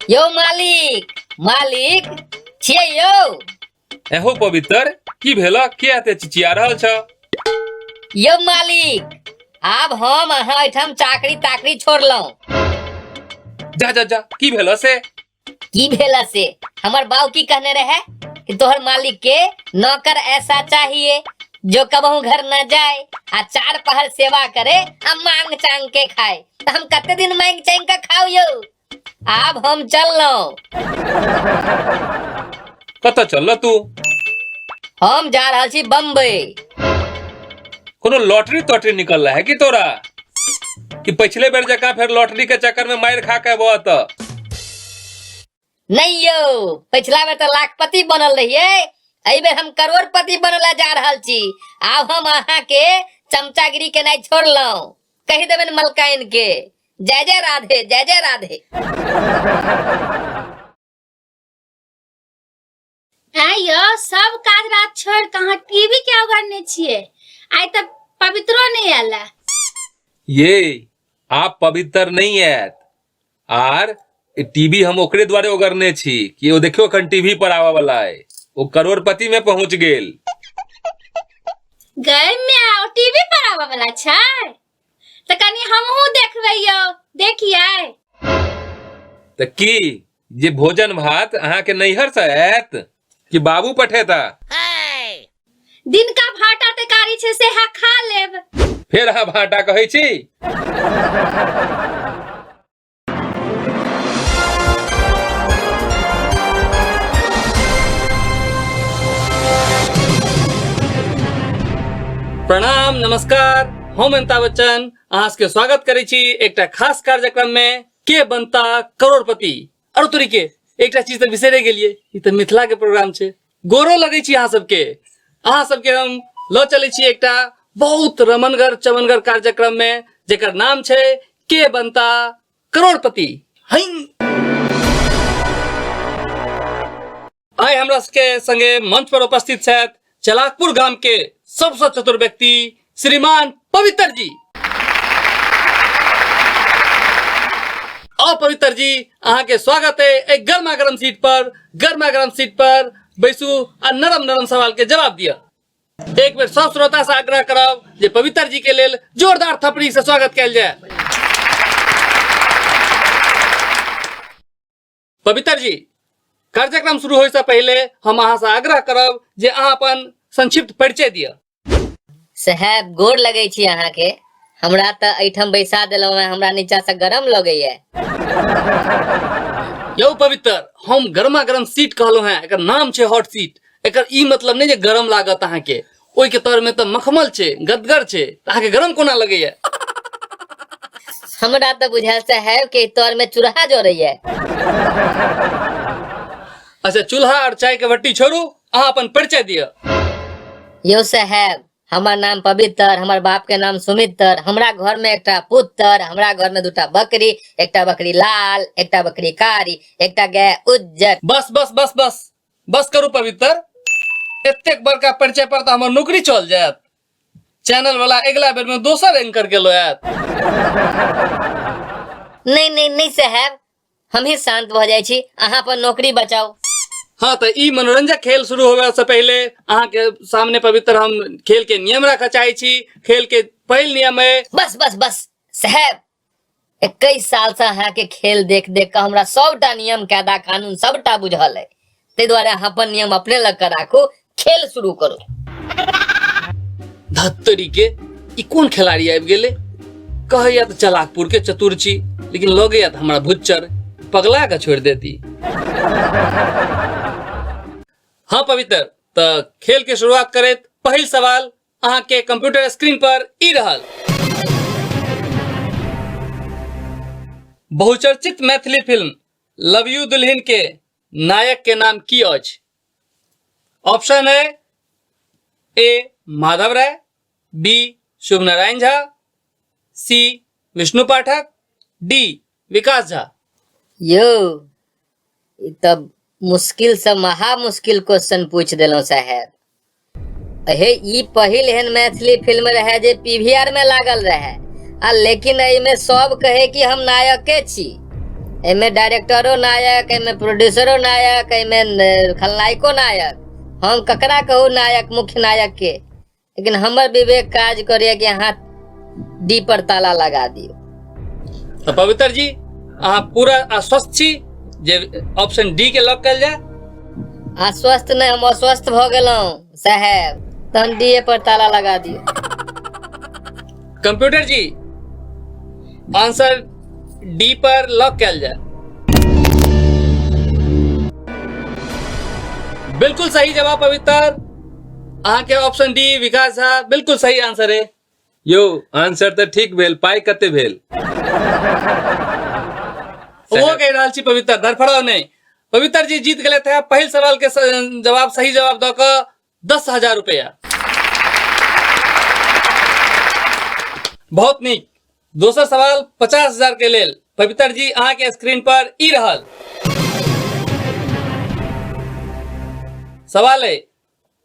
यौ मालिक, मालिक छियै यौ। एहो पवित्र, की भेल, के एते चिचिया रहल छ? यौ मालिक, आब हम अहाँ एहिठाम चाकरी ताकरी छोड़लहुँ। जा जा जा, की भेल से? की भेल से? हमर बाऊ की कहने रहे कि तोहर मालिक के नौकर ऐसा चाहिए जो कबहू घर न जाए आ चार पहर सेवा करे आ मांग चांग के खाए। तो हम कते दिन मांग चांग के खाओ यौ? आब हम चललहुँ। कतऽ चलल तू? हम जा रहल छी बम्बई। कोनो लॉटरी तोटरी निकल है कि तोरा? कि पिछले बेर जकाँ फेर लॉटरी के चक्कर में मारि खा के अबह तऽ? नहीं यौ, पिछला बेर तऽ लाखपति बनल रहियै, एहि बेर हम करोड़पति बनला जा रहल छी। आब हम अहाँ के चमचागिरी केनाइ छोड़लहुँ। कहि देबनि मलकाइन के। जय जय राधे, जय जय राधे। आइ यौ, सब काज रात छोड़ के अहाँ टीवी के ओगरने छियै? आइ तऽ पवित्रो नहि आयल है। ये आप पवित्र नहीं आयत, आर टीवी हम ओकरे द्वारे ओगरने छी कि ओ देखियो अखन टीवी पर आबऽ वाला है, ओ करोड़पति में पहुंच गेल। गए में ओ टीवी पर आबऽ वाला छै तऽ कनि हमहूँ देखबै यौ, देखियै। तऽ की जे भोजन भात अहाँ के नैहर से आयत कि बाबू पठेता? दिनका भाटा तरकारी छै से खा लेब। फेर अहाँ भाटा कहै छी? प्रणाम, नमस्कार, हम अमिताभ बच्चन अहाँ सबके स्वागत करै छी एकटा खास कार्यक्रम में, के बनता करोड़पति। आरो तोरी के एकटा चीज तऽ बिसरे गेलियै, ई तऽ मिथिला के प्रोग्राम छै। गोरो लगै छी अहाँ सबके। अहाँ सबके हम लऽ चलै छी एकटा बहुत रमनगर चमनगर कार्यक्रम में, जेकर नाम छै के बनता करोड़पति। हई आइ हमरा सबके संगे मंच पर उपस्थित छथि चलाकपुर गाम के सबसँ चतुर व्यक्ति श्रीमान पवित्र जी। आओ पवित्र जी, अहाँ के स्वागत है एक गर्मा गर्म सीट पर। गर्मा गर्म सीट पर बैसू आ नरम नरम सवाल के जवाब दिअ। एक बेर सब श्रोता से आग्रह करब जे पवित्र जी के लेल जोरदार थपड़ी से स्वागत कयल जाय। पवित्र जी, कार्यक्रम शुरू होय से पहले हम अहाँ से आग्रह करब जे अहाँ अपन संक्षिप्त परिचय दिअ। साहेब, गोर लगै छी अहाँके। हमरा तऽ एहिठाम बैसा देलहुँ हेँ, हमरा नीचा से गरम लगैया। यौ पवित्र, हम गर्मा गर्म सीट कहलहुँ हेँ, एकर नाम छै हॉट सीट। एकर ई मतलब नहि जे गरम लागत अहाँके। ओहिके तर में तऽ मखमल छै, गदगर छै, तऽ अहाँके गरम कोना लगैया? हमरा तऽ बुझायल साहेब के तर में चूल्हा जरैया। अच्छा, चूल्हा और चाय के भट्टी छोड़ू, अहाँ अपन परिचय दिअ। यौ साहेब, हमर नाम पवित्र, हमर बाप के नाम सुमित्र, हमरा घर में एकटा पुत्र, हमरा घर में दूटा बकरी, एकटा बकरी लाल, एकटा बकरी कारी, एकटा गाय उज्जर। बस बस बस बस बस करू पवित्र, एतेक बड़का परिचय पर तऽ हमर नौकरी चल जायत। चैनल वाला अगिला बेर में दोसर एंकर के लऽ आयत। नहीं नहीं नहीं साहेब, हम ही शांत भऽ जाइ छी, अहाँ अपन नौकरी बचाउ। हाँ, तऽ ई मनोरंजक खेल शुरू होबे से पहले अहाँ के सामने पवित्र हम खेल के नियम रखऽ चाहे छी। खेल के पहिल नियम है। बस बस बस साहेब, 21 साल से अहाँ के खेल देख देख कऽ हमरा सबटा नियम कायदा कानून सबटा बुझल है, ताहि दुआरे अहाँ अपन नियम अपने लग के राखू, खेल शुरू करू। धत्तरी के, ई कोन खिलाड़ी आबि गेलै? कहैया तऽ चलाकपुर के चतुर छी, लेकिन लगैया तऽ हमरा भुच्चर पगला के छोड़ि देती। हाँ पवित्र, तऽ खेल के शुरुआत करैत पहिल सवाल अहाँ के कंप्यूटर स्क्रीन पर ई रहल। बहुचर्चित मैथिली फिल्म लव you दुल्हन के नायक के नाम की अछि? ऑप्शन है A Madhav Rai, B Shubh Narayan Jha, C Vishnu Pathak, D Vikas Jha. यौ, ई तऽ मुश्किल से महा मुश्किल क्वेश्चन पूछि देलहुँ साहेब। हे, ई पहिल एहन मैथिली फिल्म रहे जे पीवीआर में लागल रहे, आ लेकिन एहिमे सब कहे कि हम नायके छी। एहिमे डायरेक्टरो नायक, एहिमे प्रोड्यूसरो नायक, एहिमे खलनायको नायक। हम ककरा कहू नायक, मुख्य नायक के? लेकिन हमर विवेक काज करैया कि अहाँ डी पर ताला लगा दियौ। तऽ पवित्र जी, अहाँ पूरा आश्वस्त छी जे ऑप्शन डी के लॉक कयल जाय? आश्वस्त नहि, हम अस्वस्थ भऽ गेलहुँ साहेब। तहन डी ए पर ताला लगा दियौ। कंप्यूटर जी, आंसर डी पर लॉक कयल जाय। बिल्कुल सही जवाब पवित्र अहाँके, ऑप्शन डी। विकास झा, बिल्कुल सही आंसर है। यौ, आंसर तऽ ठीक भेल, पाइ कते भेल? वो कहि रहल छी पवित्र, धड़फड़ाउ नहि। पवित्र जी जीत गेले थे पहिल सवाल के जवाब, सही जवाब दऽ कऽ 10,000 रुपया। बहुत नीक। दोसर सवाल 50,000 के लेल पवित्र जी, अहाँ के स्क्रीन पर ई रहल सवाल है,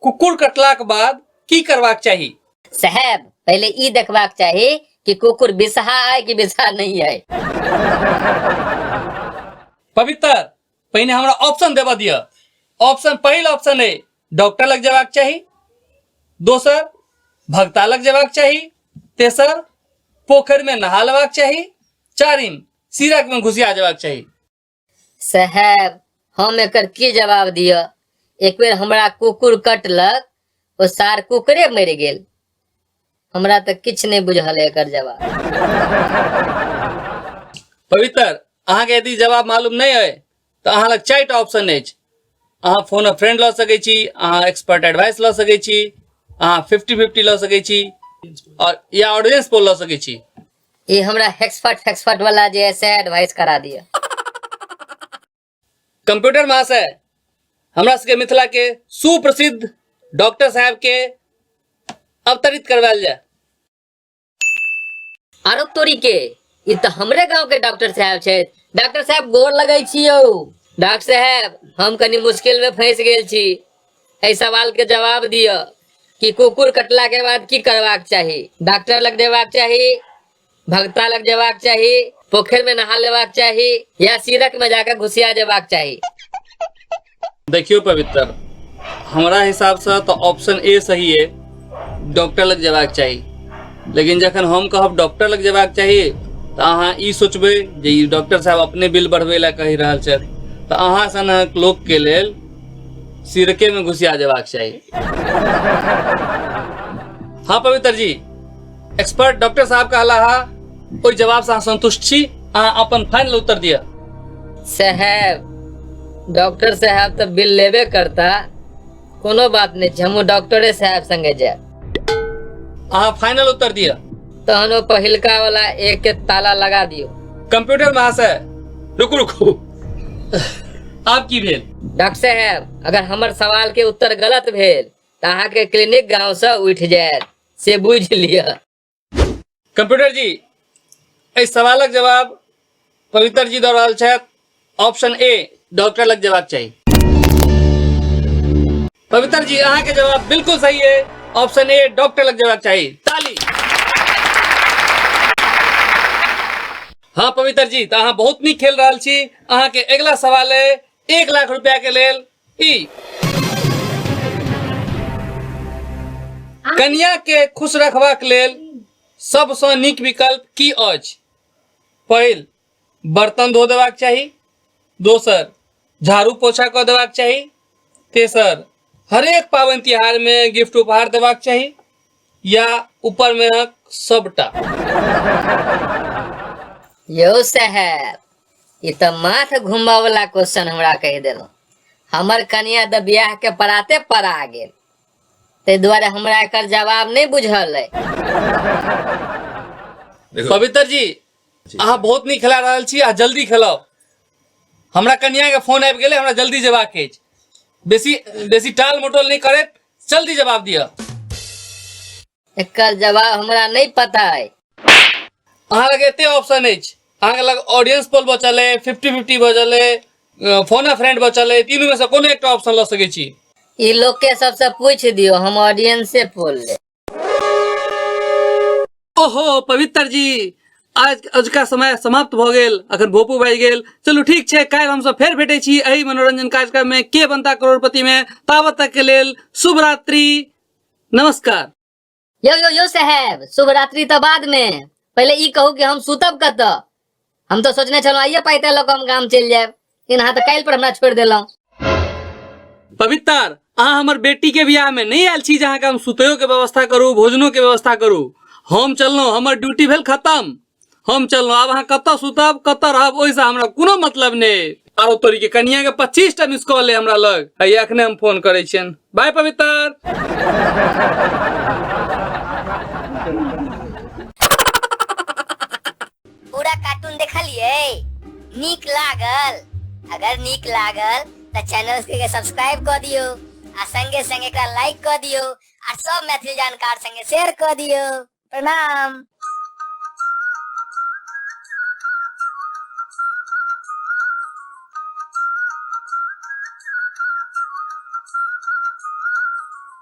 कुकुर कटलाक बाद की करबाक चाही? साहेब, पहिले ई देखबाक चाही कि कुकुर बिसहा है कि बिसहा नहीं है। पवित्र, पहिने हमरा ऑप्शन देबऽ दिअ। ऑप्शन, पहिल ऑप्शन है डॉक्टर लग जेबाक चाही, दोसर भगता लग जेबाक चाही, तेसर पोखरि में नहा लेबाक चाही, चारिम सीरक में घुसिया जेबाक चाही। साहेब, हम एकर की जवाब दिअ? एक बेर हमरा कुकुर कटलक, ओ सार कुकुरे मरि गेल। हमरा तऽ किछु नहि बुझल है एकर जवाब। पवित्र, अहाँके यदि जवाब मालूम नहि अइ तऽ अहाँ लग चारिटा ऑप्शन अछि। अहाँ फोन अ फ्रेंड लऽ सकै छी, अहाँ एक्सपर्ट एडवाइस लऽ सकै छी, अहाँ फिफ्टी फिफ्टी लऽ सकै छी और या ऑडियंस पोल लऽ सकै छी। ई हमरा एक्सपर्ट एक्सपर्ट वाला जे है से एडवाइस करा दिअ। कंप्यूटर महाशय, हमरा सबके मिथिला के सुप्रसिद्ध डॉक्टर साहब के अवतरित करवायल जाय। आरो तोरी के, ई तऽ हमरे गांव के डॉक्टर साहब छथि। डॉक्टर साहब, गोर लगै छी यौ। डॉक्टर साहब, हम कनि मुश्किल में फंसि गेल छी। एहि सवाल के जवाब दिअ कि कुकुर कटला के बाद की करबाक चाही? डॉक्टर लग जेबाक चाही, भगता लग जेबाक चाही, पोखरि में नहा लेबाक चाही या सीरक में जाकर घुसिया जेबाक चाही? देखियौ पवित्र, हमरा हिसाबसँ तऽ ऑप्शन ए सही है, डॉक्टर लग जेबाक चाही। लेकिन जखन हम कहब डॉक्टर लग जेबाक चाही तऽ अहाँ ई सोचबै जे ई डॉक्टर साहब अपने बिल बढ़बै लए कहि रहल छथि। तऽ अहाँ सनक लोकके लेल सिरके में घुसिया जेबाक चाही। हाँ पवित्र जी, एक्सपर्ट डॉक्टर साहब कहला हा, ओहि जवाब से अहाँ संतुष्ट छी? अहाँ अपन फाइनल उत्तर दिअ। साहेब, डॉक्टर साहेब तऽ बिल लेबे करता। कोनो बात नहि छै, हमहूँ डॉक्टरे साहेब संगे जायब। अहाँ फाइनल उत्तर दिअ। तहन ओ पहिलका वाला एक के ताला लगा दियौ। कंप्यूटर महाशय। रुकू रुकू। आब की भेल? डॉक्टर साहेब, अगर हमर सवाल के उत्तर गलत भेल तऽ अहाँके क्लिनिक गांव से उठि जायत, से बुझि लिअ। कंप्यूटर जी, एहि सवालक जवाब पवित्र जी दऽ रहल छथि, ऑप्शन ए, डॉक्टर लग जेबाक चाही। पवित्र जी, अहाँके जवाब बिल्कुल सही है, ऑप्शन ए, डॉक्टर लग जेबाक चाही। ताली। हाँ पवित्र जी, तऽ अहाँ बहुत नीक खेल रहल छी। अहाँके अगिला सवाल है 1 लाख रुपया के लेल ई, कनिया के खुश रखबाक लेल सबसँ नीक विकल्प की अछि? पहिल, बर्तन धो देबाक चाही, दोसर, झाड़ू पोछा कऽ देबाक चाही, तेसर, हरेक पाबनि तिहार में गिफ्ट उपहार देबाक चाही या ऊपर में सबटा। यौ साहेब, ई तऽ माथ घुमबऽ वाला क्वेश्चन हमरा कहि देलहुँ। हमर कनिया तऽ बियाह के पराते परा गेल, ताहि दुआरे हमरा एकर जवाब नहि बुझल अइ। देखो। पवित्र जी, अहाँ बहुत नीक खेला रहल छी आ जल्दी खेलाउ। हमरा कनिया के फोन आबि गेलै, हमरा जल्दी जेबाक अछि। बेसी बेसी टाल मटोल नहि करैत जल्दी जवाब दिअ। एकर जवाब हमरा नहि पता अइ। अहाँ लग एते ऑप्शन अछि। अहाँके लग ऑडियंस पोल बचल अइ, फिफ्टी फिफ्टी बचल अइ, फोन अ फ्रेंड बचल अइ। तीनू में से कोनो एकटा ऑप्शन लऽ सकै छी। ई लोग के सबसे पूछ दियो, हम ऑडियंस से बोल ले। ओहो पवित्र जी, आज अजुका समय समाप्त भऽ गेल, अखन भोपू बाजि गेल। चलू ठीक छै, काल्हि हमसब फेर भेटै छी एहि मनोरंजन कार्यक्रम में के बनता करोड़पति में। ताबत तक के लेल शुभ रात्रि, नमस्कार। यो यो यो साहेब, शुभ रात्रि तऽ बाद में, पहिले ई कहू कि हम सुतब कतऽ? हम तऽ सोचने छलहुँ आइये पाइ लऽ कऽ हम गाम चलि जायब, लेकिन अहाँ तऽ काल्हि पर हमरा छोड़ि देलहुँ। पवित्र, अहाँ हमर बेटी के बियाह में नहीं आयल छी जे अहाँके हम सुतैयो के व्यवस्था करू, भोजनो के व्यवस्था करू। हम चललहुँ, हमर ड्यूटी भेल खत्म, हम चललहुँ। आब अहाँ कतऽ सुतब कतऽ रहब ओहिसँ हमरा कोनो मतलब नहि। आरो तोरी के कनिया के 25 टा मिस कॉल है हमरा लग, हैया अखने हम फोन करै छियनि। बाय पवित्र। पूरा कार्टून देखलिए, नीक लागल? अगर नीक लागल तऽ चैनल के सब्सक्राइब कऽ दियौ आ संगे संगे एकरा लाइक कऽ दियौ आ सब मैथिली जानकार संगे शेयर कऽ दियौ। प्रणाम।